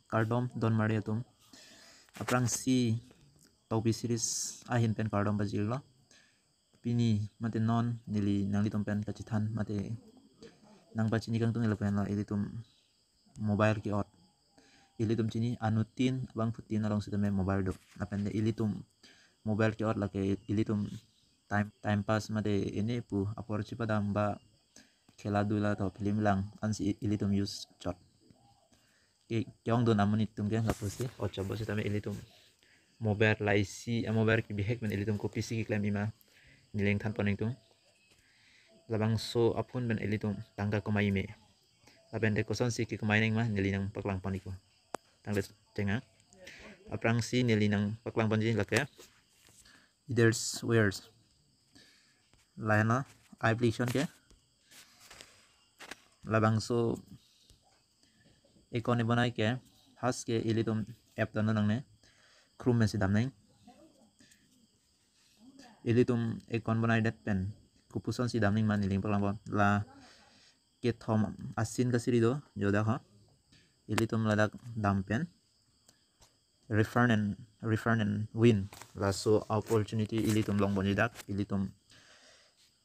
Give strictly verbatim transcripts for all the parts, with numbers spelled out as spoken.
Kardom don mari atum. Aphrangsi Topi series ahin pen kardom pajirlo. Pini mate non neli nanglitum pen kachethan mate nangpachini kangtung ilo pen lo ilitum mobile ke-ot. Ilitum chini anuttin abangphutin along sitame mobile do. Lapen de ilitum mobile ke-ot lake ilitum time, time pass mate ini pu apor chepadam ba khela dula to film lang ansi ilitum use chot. Ke kyong dun amonit atum ke lapusi, o chobo sitame ilitum mobile laisi, a mobile kebihek pen ilitum kopisi keklem-i ma, neli nangthan pon ingtung. Labangso aphone pen ilitum tangka komai me. Lapen de kosonsi kekomai nang ma, neli nangpaklang pon ikpo. Tangte chenga. Aphrangsi neli nangpaklang ponji lake Iders Wears. Lahena application ke. Labangso account bonai ke, first ke ilitum app download nangne, Chrome pensi dam nang. Ilitum account bonaidet pen kopusonsi dam nang ma neli nangpaklang pon. La kethom asin kasiri do, joda ho. Ilitum ladak dam pen refund and, refund and win. Laso opportunity ilitum long ponji dak, ilitum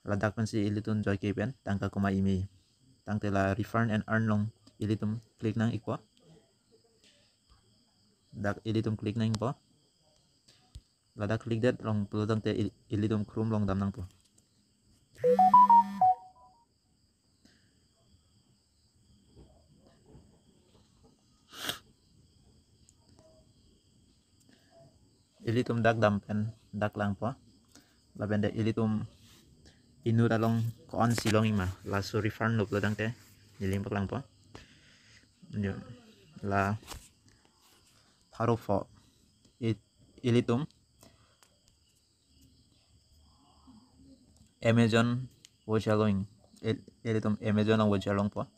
ladak pensi ilitum joike pen tangka komai me. Tangte la refund and earn along ilitum click nang ikpo. Dak ilitum click nang ikpo. Ladak click det along pulo tangte il-, ilitum Chrome along dam nangpo. Ilitum dak dam pen dak langpo. Lapen de ilitum inut along ko-ansi long-i ma, laso refund lo pulo tangte neli nangpaklang pon. Jo, la pharo pho. I-, ilitum Amazon voucher long. Il-, ilitum Amazon along voucher longpo.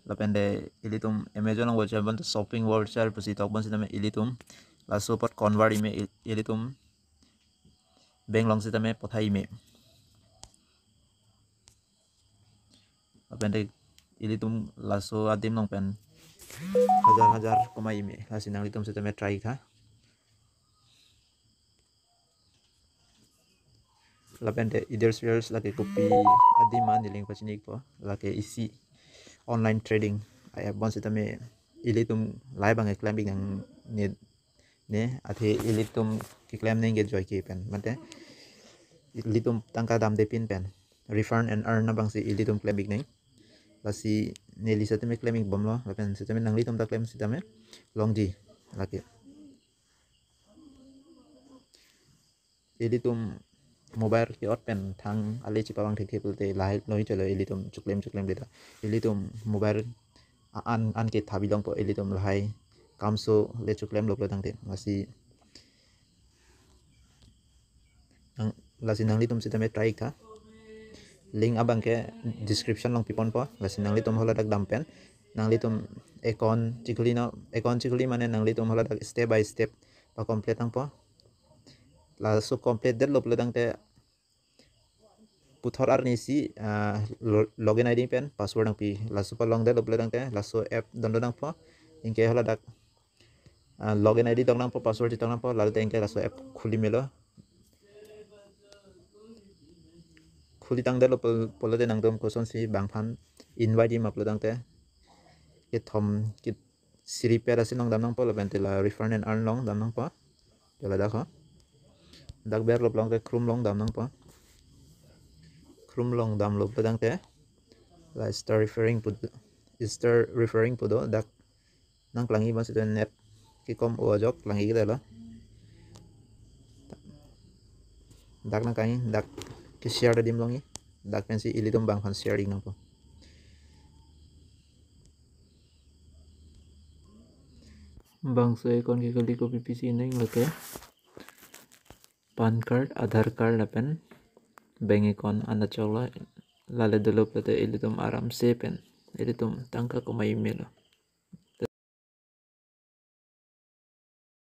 Lapen de ilitum Amazon along voucher bonta shopping voucher pusi tok bon sitame ilitum laso apot convert-i me, il-, ilitum bank along sitame pothai me. Lapen de ilitum laso adim along pen hajar hajar komai me. Lasi nanglitum sitame try tha. Lapen de Iders Wears lake kopi adim ma neli nangpachini ikpo, lake isi online trading a-app bon sitame ilitum lahai abang keklem ik nangne, ne, athe ilitum keklem nang ke joike pen. Mate ilitum tangka damde pin pen refund and earn abangsi ilitum klem ik nang. Lasi neli sitame klem ik bomlo, lapen sitame nanglitum ta klem sitame longji lake. Ilitum mobile ke-ot pen thang ale chepavang thekthe pulote lahai longji cholo, ilitum choklem choklem leta. Ilitum mobile a-, an, an ke thabi longpo, ilitum lahai kamso le choklemlo pulo tangte. Lasi nang, lasi nanglitum sitame try ik tha. Link abang ke description along piponpo. Lasi nanglitum haladak dam pen nanglitum account chikhuli non, account chikhuli mane nanglitum haladak step by step pa complete nangpo. Laso complete detlo pulo tangte puthot arnisi, ah, lo-, login I D pen password nangpi. Laso palong detlo pulo tangte laso app download nangpo. Anke haladak, ah, login I D tok nangpo, password chetok nangpo, lalo tangte laso app khuli melo. Khuli tang detlo pul-, pulote nangtum kosonsi bang aphan invite-i ma pulo tangte kethom ke siri pet asin along dam nangpo, lapen te la refund and earn along dam nangpo. Jo ladak ho. Dak berlo pulo tangte Chrome along dam nangpo. Chrome along damlo pulo tangte la start refreshing pu do, start refreshing pu do, dak nangklang-i ma sita net kekom o ajok klang-i kedetlo. Dak nangklang-i, dak ke-share adim longji. Dak pensi ilitum bang aphan share ik nangpo. Bangso account kekhuli kopi pisi nang lake PAN card, Aadhaar card lapen bank account an achoklo, lale dolo pulote ilitum aramse pen ilitum tangka komai melo.